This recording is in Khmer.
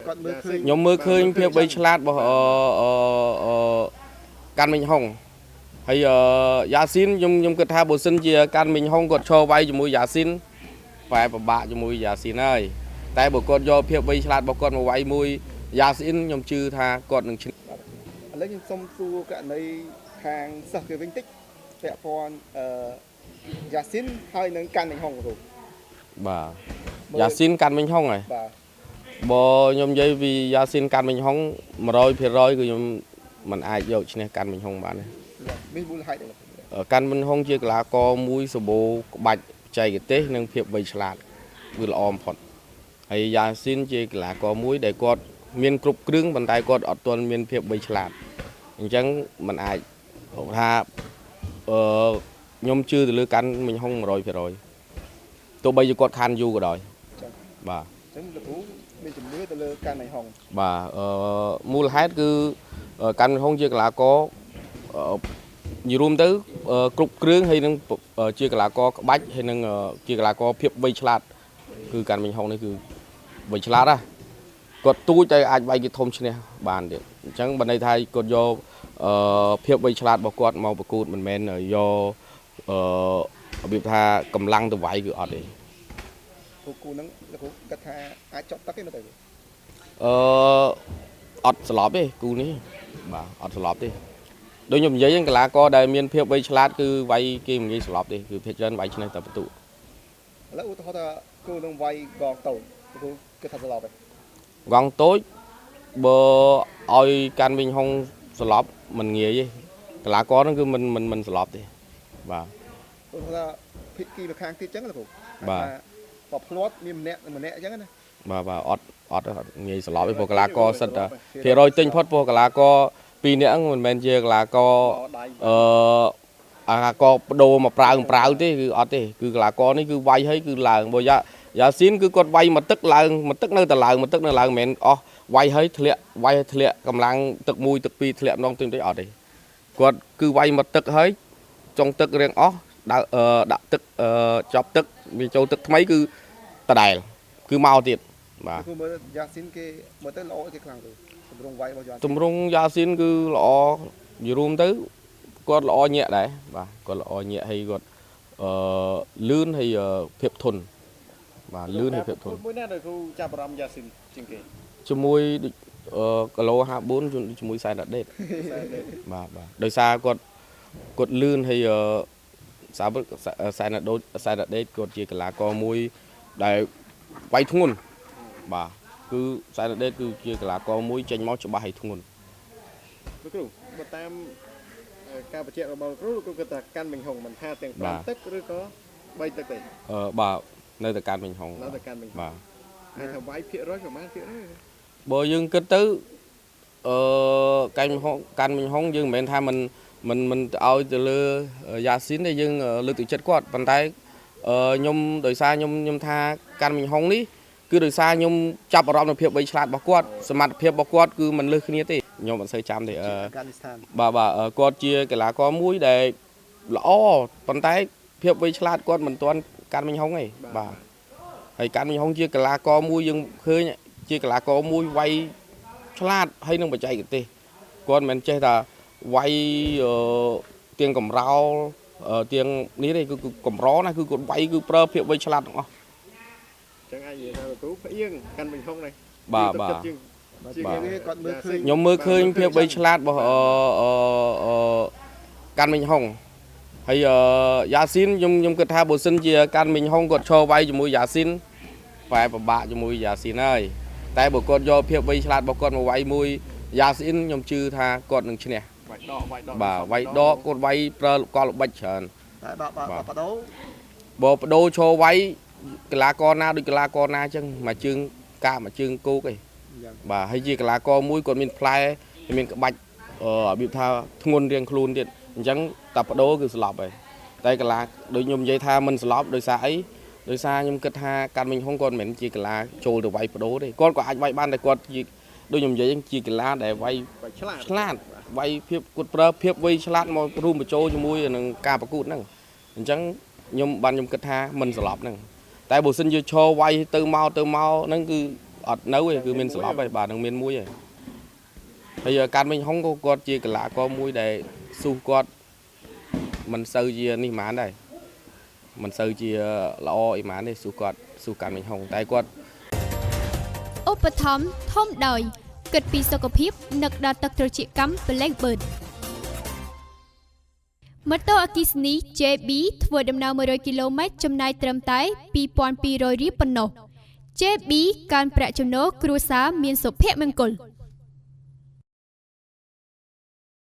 គាត់មើលឃើញ ខ្ញុំមើលឃើញភាពវៃឆ្លាតរបស់អឺអឺអឺកាន់មិញហុងហើយអឺយ៉ាស៊ីនខ្ញុំគិតថាបើសិនជាកាន់មិញហុងគាត់ឈរវាយជាមួយយ៉ាស៊ីនបែបពិបាកជាមួយយ៉ាស៊ីនហើយតែបើគាត់យកភាពវៃឆ្លាតរបស់គាត់មកវាយមួយយ៉ាស៊ីនខ្ញុំជឿថាគាត់នឹងឈ្នះ ឥឡូវខ្ញុំសុំសួរករណីខាងសិស្សគេវិញតិចពាក់ព័ន្ធអឺយ៉ាស៊ីនហើយនឹងកាន់មិញហុងគ្រូ បាទយ៉ាស៊ីនកាន់មិញហុងហើយ បាទ បើខ្ញុំនិយាយពីយ៉ាស៊ីនកាន់មិញហុង100%គឺខ្ញុំមិនអាចយកឈ្នះកាន់មិញហុងបានទេ មានមូលហេតុអីលោកគ្រូ កាន់មិញហុងជាកីឡាករមួយសម្បូរក្បាច់បច្ចេកទេសនិងភាពវៃឆ្លាតគឺល្អបំផុតហើយយ៉ាស៊ីនជាកីឡាករមួយដែលគាត់មានគ្រប់គ្រឿងប៉ុន្តែគាត់អត់ទាន់មានភាពវៃឆ្លាតអញ្ចឹងมันអាចថាអឺខ្ញុំជឿទៅលើកាន់មិញហុង100%ទោះបីជាគាត់ខានយូរក៏ដោយបាទ អញ្ចឹងលោកគ្រូមានជំនឿទៅលើកាន់មិញហុង បាទអឺមូលហេតុគឺកាន់មិញហុងជាកីឡាករអឺនិយាយរួមទៅគ្រប់គ្រឿងហើយនឹងជាកីឡាករក្បាច់ហើយនឹងជាកីឡាករភាពវៃឆ្លាតគឺកាន់មិញហុងនេះគឺវៃឆ្លាតណាគាត់ទូចតែអាចវាយគេធំឈ្នះបានទៀតអញ្ចឹងបើន័យថាគាត់យកអឺភាពវៃឆ្លាតរបស់គាត់មកប្រកួតមិនមែនយកអឺរបៀបថាកម្លាំងទៅវាយគឺអត់ទេ គ្រូគូហ្នឹងលោកគ្រូគិតថាអាចចប់ទឹកទេមើលទៅ អឺអត់ស្លាប់ទេគូនេះបាទអត់ស្លាប់ទេដូចខ្ញុំនិយាយហ្នឹងកីឡាករដែលមានភាពវៃឆ្លាតគឺវាយគេមិនងាយស្លាប់ទេគឺភាគច្រើនវាយឈ្នះតែបន្ទុក ឥឡូវឧទាហរណ៍ថាគូនឹងវាយកងតូចលោកគ្រូគិតថាស្លាប់ទេ កង់តូចបើឲ្យកាន់វិញហុងស្លាប់មិនងាយទេកីឡាករហ្នឹងគឺមិនស្លាប់ទេបាទ ឧទាហរណ៍ថាភិកីម្ខាងទៀតអញ្ចឹងលោកគ្រូ បាទ បើភ្លាត់មានម្នាក់ម្នាក់អញ្ចឹងណា បាទបាទអត់អត់អត់ងាយស្លាប់ទេព្រោះកីឡាករសិតតែភាគរយទិញផុតព្រោះកីឡាករពីរនាក់ហ្នឹងមិនមែនជាកីឡាករ ដៃ អឺអាកបដូរមកប្រាវប្រាវទេគឺអត់ទេគឺកីឡាករនេះគឺវាយហើយគឺឡើងបើយ៉ាយ៉ាស៊ីនគឺគាត់វាយមកទឹកឡើងមកទឹកនៅតែឡើងមកទឹកនៅឡើងមិនមែនអស់វាយហើយធ្លាក់វាយហើយធ្លាក់កម្លាំងទឹកមួយទឹកពីរធ្លាក់ម្ដងទឹកតិចអត់ទេគាត់គឺវាយមកទឹកហើយចុងទឹករៀងអស់ដាក់អឺដាក់ទឹកអឺចប់ទឹកវាចូលទឹកថ្មីគឺដដែលគឺមកទៀតបាទ លោកគ្រូមើលយ៉ាស៊ីនគេមើលទៅល្អគេខ្លាំងទៅទម្រង់វាយរបស់យ៉ាស៊ីន ទម្រង់យ៉ាស៊ីនគឺល្អនិយាយរួមទៅគាត់ល្អញាក់ដែរបាទគាត់ល្អញាក់ហើយគាត់អឺលឿនហើយភាពធន់បាទលឿនហើយភាពធន់ មួយណាដែលគ្រូចាប់អារម្មណ៍យ៉ាស៊ីនជាងគេ ជាមួយដូចអឺគីឡូ54ជាមួយសែនរ៉ាដេតបាទបាទដោយសារគាត់គាត់លឿនហើយអឺសាវសែនរ៉ាដូសែនរ៉ាដេតគាត់ជាកីឡាករមួយដែលវាយធ្ងន់បាទគឺសែនរ៉ាដេតគឺជាកីឡាករមួយចេញមកច្បាស់ហើយធ្ងន់ លោកគ្រូបើតាមការបញ្ជាក់របស់លោកគ្រូលោកគ្រូគិតថាកាន់មិញហុងមិនថាទាំង បាទ 5ទឹកឬក៏3ទឹកទេ អឺបាទនៅតែកាន់វិញហុង នៅតែកាន់មិញហុង បាទ ហើយថាវាយភាគរយប្រហែលភាគរយ បើយើងគិតទៅអឺកាន់វិញហុងកាន់វិញហុងយើងមិនមែនថាមិនទៅឲ្យទៅលើយ៉ាស៊ីនទេយើងលើកទឹកចិត្តគាត់ប៉ុន្តែអឺខ្ញុំដោយសារខ្ញុំថាកាន់វិញហុងនេះគឺដោយសារខ្ញុំចាប់អារម្មណ៍នៅភាពវៃឆ្លាតរបស់គាត់សមត្ថភាពរបស់គាត់គឺមិនលើសគ្នាទេខ្ញុំអត់សូវចាំទេអឺ អាហ្គានីស្ថាន បាទបាទអឺគាត់ជាកីឡាករមួយដែលល្អប៉ុន្តែភាពវៃឆ្លាតគាត់មិនទាន់កាន់មិញហុងទេបាទហើយកាន់មិញហុងជាកីឡាករមួយយើងឃើញជាកីឡាករមួយវាយឆ្លាតហើយនឹងបច្ចេកទេសគាត់មិនមែនចេះថាវាយអឺទៀងកំរោលអឺទៀងនេះទេគឺគឺកម្រណាស់គឺគាត់វាយគឺប្រើភាពវៃឆ្លាតទាំងអស់ ចឹងអាចនិយាយថាលោកគ្រូផ្អៀងកាន់មិញហុងនេះ បាទបាទ ទឹកចិត្តជាង បាទ ជាង គេគាត់មើលឃើញ ខ្ញុំមើលឃើញភាពវៃឆ្លាតរបស់អឺអឺអឺកាន់មិញហុងហើយអឺយ៉ាស៊ីនខ្ញុំគិតថាបើសិនជាកាន់មិញហុងគាត់ឈរវាយជាមួយយ៉ាស៊ីនបែបពិបាកជាមួយយ៉ាស៊ីនហើយតែបើគាត់យកភាពវៃឆ្លាតរបស់គាត់មកវាយមួយយ៉ាស៊ីនខ្ញុំជឿថាគាត់នឹងឈ្នះ វាយដកវាយដក បាទវាយដកគាត់វាយប្រើកលល្បិចច្រើន តែបើបើ បាទ បដូរ បើបដូរឈរវាយកីឡាករណាដូចកីឡាករណាអញ្ចឹងមួយជើងកាកមួយជើងគោកឯង យ៉ាង បាទហើយជាកីឡាករមួយគាត់មានផ្លែហើយមានក្បាច់អឺរបៀបថាធ្ងន់រៀងខ្លួនទៀតអញ្ចឹងតែបដូរគឺស្លាប់ហើយតែកីឡាដូចខ្ញុំនិយាយថាមិនស្លាប់ដោយសារអីដោយសារខ្ញុំគិតថាកាន់មិញហុងគាត់មិនមែនជាកីឡាចូលទៅវាយបដូរទេគាត់ក៏អាចវាយបានតែគាត់ជាដូចខ្ញុំនិយាយហ្នឹងជាកីឡាដែលវាយ វាយឆ្លាត ឆ្លាតវាយភាពគាត់ប្រើភាពវៃឆ្លាតមករួមបញ្ចូលជាមួយនឹងការប្រកួតហ្នឹងអញ្ចឹងខ្ញុំបានខ្ញុំគិតថាមិនស្លាប់ហ្នឹងតែបើសិនជាឈរវាយទៅមកទៅមកហ្នឹងគឺ អត់នៅទេគឺមានស្លាប់ហើយបាទនឹងមានមួយហើយហើយកាន់មេងហុងក៏គាត់ជាកីឡាករមួយដែលស៊ូគាត់មិនសូវជានេះហ្មងដែរមិនសូវជាល្អអីហ្មងទេស៊ូគាត់ស៊ូកាន់មេងហុងតែគាត់ ឧបត្ថម្ភធំដោយគិតពីសុខភាពនឹកដល់ទឹកត្រចៀកកម្មប្លែកបឺតម៉ូតូអគ្គិសនី JB ធ្វើដំណើរ100គីឡូម៉ែត្រចំណាយត្រឹមតែ2200រៀលប៉ុណ្ណោះ JB កើនប្រាក់ចំណូលគ្រួសារមានសុភមង្គល។